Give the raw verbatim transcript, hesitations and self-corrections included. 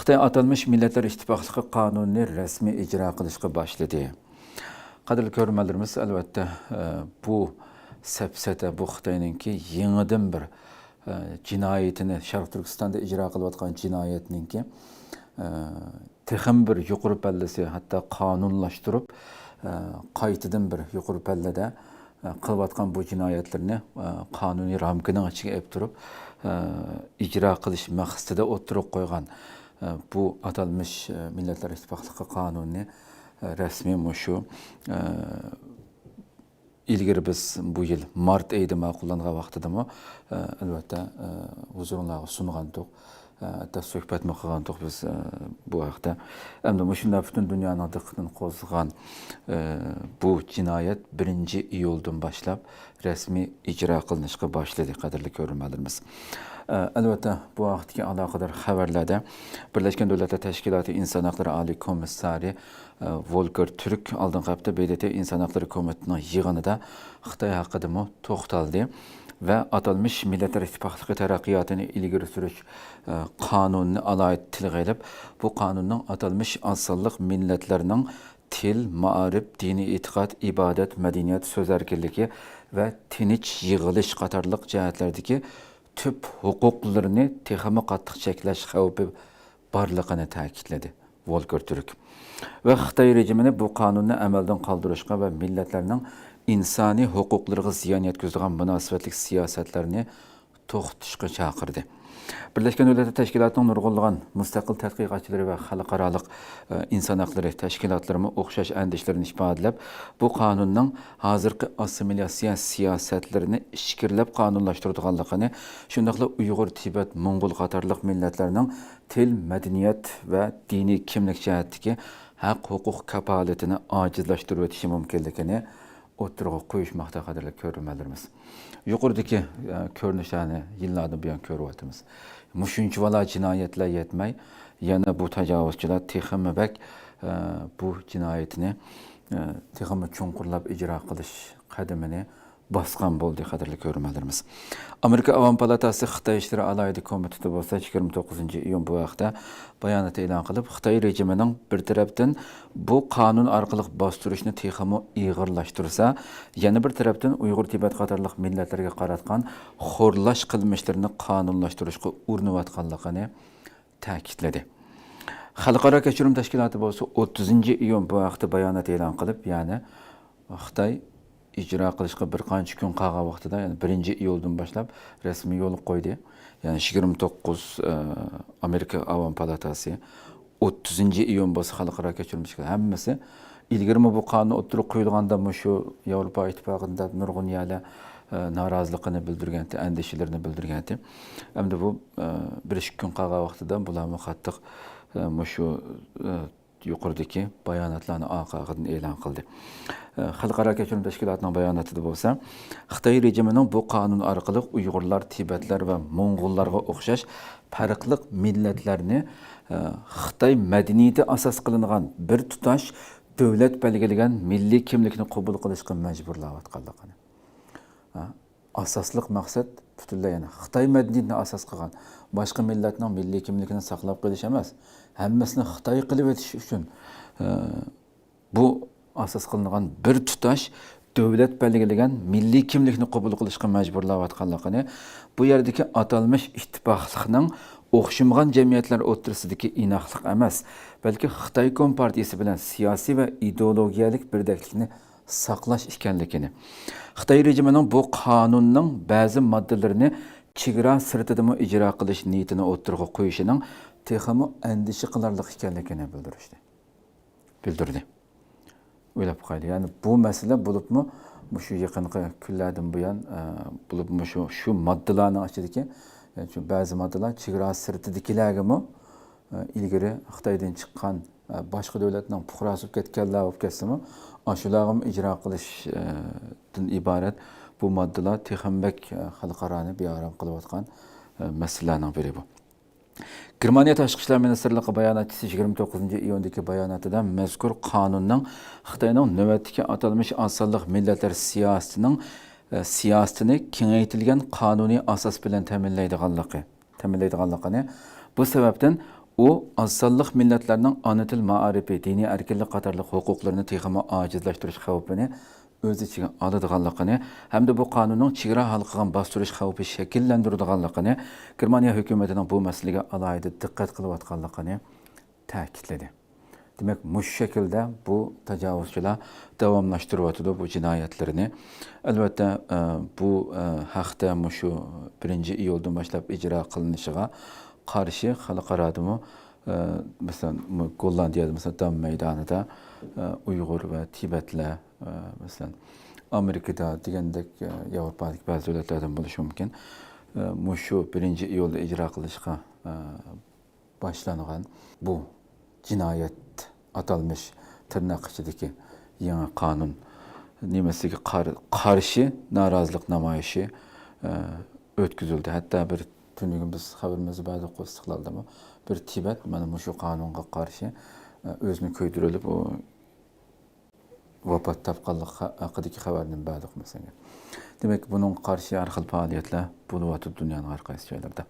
خىتاي ئاتالمىش مىللەتلەر ئىتتىپاقلىقى قانۇنىنى رەسمىي ئىجرا قىلىشقا باشلىدى. قەدىرلىك كۆرۈرمەنلىرىمىز، ئەلۋەتتە، ئە، بۇ سەپسەتە، بۇ خىتاينىڭكى يېڭىدىن بىر، ئە، جىنايىتىنى، شەرقىي تۈركىستاندا ئىجرا قىلىۋاتقان جىنايەتنىڭكى، ئە، تېخىمۇ بىر يۇقىرى پەللىسى، ھەتتا قانۇنلاشتۇرۇپ، ئە، قايتىدىن بىر يۇقىرى پەللىدە، ئە، قىلىۋاتقان بۇ جىنايەتلىرىنى، ئە، قانۇنىي رامكىنىڭ ئىچىگە ئېلىپ تۇرۇپ، ئە، ئىجرا قىلىش مەقسىتىدە ئوتتۇرىغا قويغان، ئە، بۇ ئاتالمىش، ئە، مىللەتلەر ئىتتىپاقلىقى قانۇنىنى، ئە، رەسمىي مۇشۇ، ئە، ئىلگىرى بىز بۇ يىل مارت ئېيىدا ماقۇللانغان ۋاقتىدىمۇ، ئە، ئەلۋەتتە، ئە، ھۇزۇرۇڭلارغا سۇنغانتۇق، ئە، ھەتتا سۆھبەتمۇ قىلغانتۇق بىز، ئە، بۇ ھەقتە. ئەمدى مۇشۇنداق پۈتۈن دۇنيانىڭ دىققىتىنى قوزغىغان، ئە، بۇ جىنايەت بىرىنچى ئىيۇلدىن باشلاپ رەسمىي ئىجرا قىلىنىشقا باشلىدى، قەدىرلىك كۆرۈرمەنلىرىمىز. ئە، ئەلۋەتتە، بۇ ھەقتىكى ئالاقىدار خەۋەرلەردە بىرلەشكەن دۆلەتلەر تەشكىلاتى ئىنسان ھەقلىرى ئالىي كومىسسارى، ئە، ۋولكېر تۈرك ئالدىنقى ھەپتە ب د ت ئىنسان ھەقلىرى كومىتېتىنىڭ يىغىنىدا خىتاي ھەققىدىمۇ توختالدى ۋە ئاتالمىش مىللەتلەر ئىتتىپاقلىقى تەرەققىياتىنى ئىلگىرى سۈرۈش، ئە، قانۇنىنى ئالاھىدە تىلغا ئېلىپ، بۇ قانۇننىڭ ئاتالمىش ئاز سانلىق مىللەتلەرنىڭ تىل، مائارىپ، دىنىي ئېتىقاد، ئىبادەت، مەدەنىيەت، سۆز ئەركىنلىكى ۋە تىنچ يىغىلىش قاتارلىق جەھەتلەردىكى تۈپ ھوقۇقلىرىنى تېخىمۇ قاتتىق چەكلەش خەۋپى بارلىقىنى تەكىتلىدى ۋولكېر تۈرك. ۋە خىتاي رېجىمىنى بۇ قانۇننى ئەمەلدىن قالدۇرۇشقا ۋە مىللەتلەرنىڭ ئىنسانىي ھوقۇقلىرىغا زىيان يەتكۈزىدىغان مۇناسىۋەتلىك سىياسەتلەرنى توختىتىشقا چاقىردى. بىرلەشكەن دۆلەتلەر تەشكىلاتىنىڭ نۇرغۇنلىغان مۇستەقىل تەتقىقاتچىلىرى ۋە خەلقئارالىق، ئە، ئىنسان ھەقلىرى تەشكىلاتلىرىمۇ ئوخشاش ئەندىشىلىرىنى ئىپادىلەپ، بۇ قانۇننىڭ ھازىرقى ئاسسىمىلياتسىيە سىياسەتلىرىنى ئىچكىرىلەپ قانۇنلاشتۇرىدىغانلىقىنى، شۇنداقلا ئۇيغۇر، تىبەت، موڭغۇل قاتارلىق مىللەتلەرنىڭ تىل، مەدەنىيەت ۋە دىنىي كىملىك جەھەتتىكى ھەق-ھوقۇق كاپالىتىنى ئاجىزلاشتۇرۇۋېتىشى مۇمكىنلىكىنى ئوتتۇرىغا قويۇشماقتا، قەدىرلىك كۆرۈرمەنلىرىمىز. يۇقىرىدىكى، ئە، كۆرۈنۈشلەرنى يىللاردىن بۇيان كۆرۈۋاتىمىز. مۇشۇنچىۋالا جىنايەتلەر يەتمەي، يەنە بۇ تاجاۋۇزچىلار تېخىمۇ بەك، ئە، بۇ جىنايىتىنى، ئە، تېخىمۇ چوڭقۇرلاپ ئىجرا قىلىش قەدىمىنى باسقان بولدى، قەدىرلىك كۆرۈرمەنلىرىمىز. ئامېرىكا ئاۋام پالاتاسى خىتاي ئىشلىرى ئالاھىدە كومىتېتى بولسا يىگىرمە توققۇزىنچى ئىيۇن بۇ ھەقتە بايانات ئېلان قىلىپ، خىتاي رېجىمىنىڭ بىر تەرەپتىن بۇ قانۇن ئارقىلىق باستۇرۇشنى تېخىمۇ ئېغىرلاشتۇرسا، يەنە بىر تەرەپتىن ئۇيغۇر، تىبەت قاتارلىق مىللەتلەرگە قاراتقان خورلاش قىلمىشلىرىنى قانۇنلاشتۇرۇشقا ئۇرۇنۇۋاتقانلىقىنى تەكىتلىدى. خەلقئارا كەچۈرۈم تەشكىلاتى بولسا ئوتتۇزىنچى ئىيۇن بۇ ھەقتە بايانات ئېلان قىلىپ، يەنى خىتاي ئىجرا قىلىشقا بىر قانچە كۈن قالغان ۋاقتىدا، يەنى بىرىنچى ئىيۇلدىن باشلاپ رەسمىي يولغا قويدى. يەنى يىگىرمە توققۇز، ئە، ئامېرىكا ئاۋام پالاتاسى، ئوتتۇزىنچى ئىيۇن بولسا خەلقئارا كەچۈرۈم تەشكىلاتى، ھەممىسى. ئىلگىرىمۇ بۇ قانۇن ئوتتۇرىغا قويۇلغاندا مۇشۇ ياۋروپا ئىتتىپاقىدا نۇرغۇن يەرلەر، ئە، نارازىلىقىنى بىلدۈرگەنتى، ئەندىشىلىرىنى بىلدۈرگەنتى. ئەمدى بۇ، ئە، بىر ئىككى كۈن قالغان ۋاقتىدا بۇلارمۇ قاتتىق، ئە، مۇشۇ، ئە، يۇقىرىدىكى باياناتلارنى ئارقا-ئارقىدىن ئېلان قىلدى. ئە، خەلقئارا كەچۈرۈم تەشكىلاتىنىڭ باياناتىدا بولسا، خىتاي رېجىمىنىڭ بۇ قانۇن ئارقىلىق ئۇيغۇرلار، تىبەتلەر ۋە موڭغۇللارغا ئوخشاش پەرقلىق مىللەتلەرنى، ئە، خىتاي مەدەنىيىتى ئاساس قىلىنغان بىر تۇتاش دۆلەت بەلگىلىگەن مىللىي كىملىكنى قوبۇل قىلىشقا مەجبۇرلاۋاتقانلىقىنى، ئە، ئاساسلىق مەقسەت پۈتۈنلەي، يەنى خىتاي مەدەنىيىتىنى ئاساس قىلغان، باشقا مىللەتنىڭ مىللىي كىملىكىنى ساقلاپ قېلىش ئەمەس، ھەممىسىنى خىتاي قىلىۋېتىش ئۈچۈن، ئە، بۇ ئاساس قىلىنغان بىر تۇتاش دۆلەت بەلگىلىگەن مىللىي كىملىكنى قوبۇل قىلىشقا مەجبۇرلاۋاتقانلىقىنى، بۇ يەردىكى ئاتالمىش ئىتتىپاقلىقنىڭ ئوخشىمىغان جەمئىيەتلەر ئوتتۇرىسىدىكى ئىناقلىق ئەمەس، بەلكى خىتاي كومپارتىيىسى بىلەن سىياسىي ۋە ئىدېئولوگىيەلىك بىردەكلىكنى ساقلاش ئىكەنلىكىنى، خىتاي رېجىمىنىڭ بۇ قانۇننىڭ بەزى ماددىلىرىنى چېگرا سىرتىدىمۇ ئىجرا قىلىش نىيىتىنى ئوتتۇرىغا قويۇشىنىڭ تېخىمۇ ئەندىشە قىلارلىق ئىكەنلىكىنى بىلدۈرۈشتى، بىلدۈردى. ئويلاپ باقايلى، يەنى بۇ مەسىلە بولۇپمۇ مۇشۇ يېقىنقى كۈنلەردىن بۇيان، ئە، بولۇپمۇ شۇ، شۇ ماددىلارنىڭ ئىچىدىكى، يەنى شۇ بەزى ماددىلار چېگرا سىرتىدىكىلەرگىمۇ، ئە، ئىلگىرى خىتايدىن چىققان، ئە، باشقا دۆلەتنىڭ پۇقراسى بولۇپ كەتكەنلەر بولۇپ كەتسىمۇ، ئاشۇلارغىمۇ ئىجرا قىلىش، ئە، دىن ئىبارەت بۇ ماددىلار تېخىمۇ بەك، ئە، خەلقئارانى بىئارام قىلىۋاتقان، ئە، مەسىلىلەرنىڭ بىرى بۇ. گېرمانىيە تاشقى ئىشلار مىنىستىرلىقى باياناتچىسى يىگىرمە توققۇزىنچى ئىيۇندىكى باياناتىدا مەزكۇر قانۇننىڭ خىتاينىڭ نۆۋەتتىكى ئاتالمىش ئاز سانلىق مىللەتلەر سىياسىتىنىڭ، ئە، سىياسىتىنى كېڭەيتىلگەن قانۇنىي ئاساس بىلەن تەمىنلەيدىغانلىقى، تەمىنلەيدىغانلىقىنى، بۇ سەۋەبتىن ئۇ ئاز سانلىق مىللەتلەرنىڭ ئانا تىل مائارىپى، دىنىي ئەركىنلىك قاتارلىق ھوقۇقلىرىنى تېخىمۇ ئاجىزلاشتۇرۇش خەۋپىنى ئۆز ئىچىگە ئالىدىغانلىقىنى ھەمدە بۇ قانۇننىڭ چېگرا ھالقىغان باستۇرۇش خەۋپى شەكىللەندۈرىدىغانلىقىنى، گېرمانىيە ھۆكۈمىتىنىڭ بۇ مەسىلىگە ئالاھىدە دىققەت قىلىۋاتقانلىقىنى تەكىتلىدى. دېمەك، مۇشۇ شەكىلدە بۇ تاجاۋۇزچىلار داۋاملاشتۇرۇۋاتىدۇ بۇ جىنايەتلىرىنى. ئەلۋەتتە، ئە، بۇ، ئە، ھەقتە مۇشۇ بىرىنچى ئىيۇلدىن باشلاپ ئىجرا قىلىنىشىغا قارشى خەلقئارادىمۇ، ئە، مەسىلەن، مۇ-، گوللاندىيەدە، مەسىلەن، دام مەيدانىدا، ئە، ئۇيغۇر ۋە تىبەتلەر، ئە، مەسىلەن، ئامېرىكىدا دېگەندەك، ئە، ياۋروپادىكى بەزى دۆلەتلەردىن بولۇشى مۇمكىن. ئە، مۇشۇ بىرىنچى ئىيۇلدا ئىجرا قىلىشقا، ئە، باشلانغان بۇ جىنايەت، ئاتالمىش تىرناق ئىچىدىكى يېڭى قانۇن نېمىسىگە قار-، قارشى نارازىلىق نامايىشى، ئە، ئۆتكۈزۈلدى. ھەتتا بىر تۈنۈگۈن بىز خەۋىرىمىزدە بەردۇققۇ، ئىستىقلالدىمۇ بىر تىبەت مانا مۇشۇ قانۇنغا قارشى، ئە، ئۆزىنى كۆيدۈرۈۋېلىپ، ئۇ ۋاپات تاپقانلىقى ھەققىدىكى خەۋەرنى بەردۇق، مەسىلەن. دېمەك، بۇنىڭغا قارشى ھەر خىل پائالىيەتلەر بولۇۋاتىدۇ دۇنيانىڭ ھەر قايسى جايلىرىدا.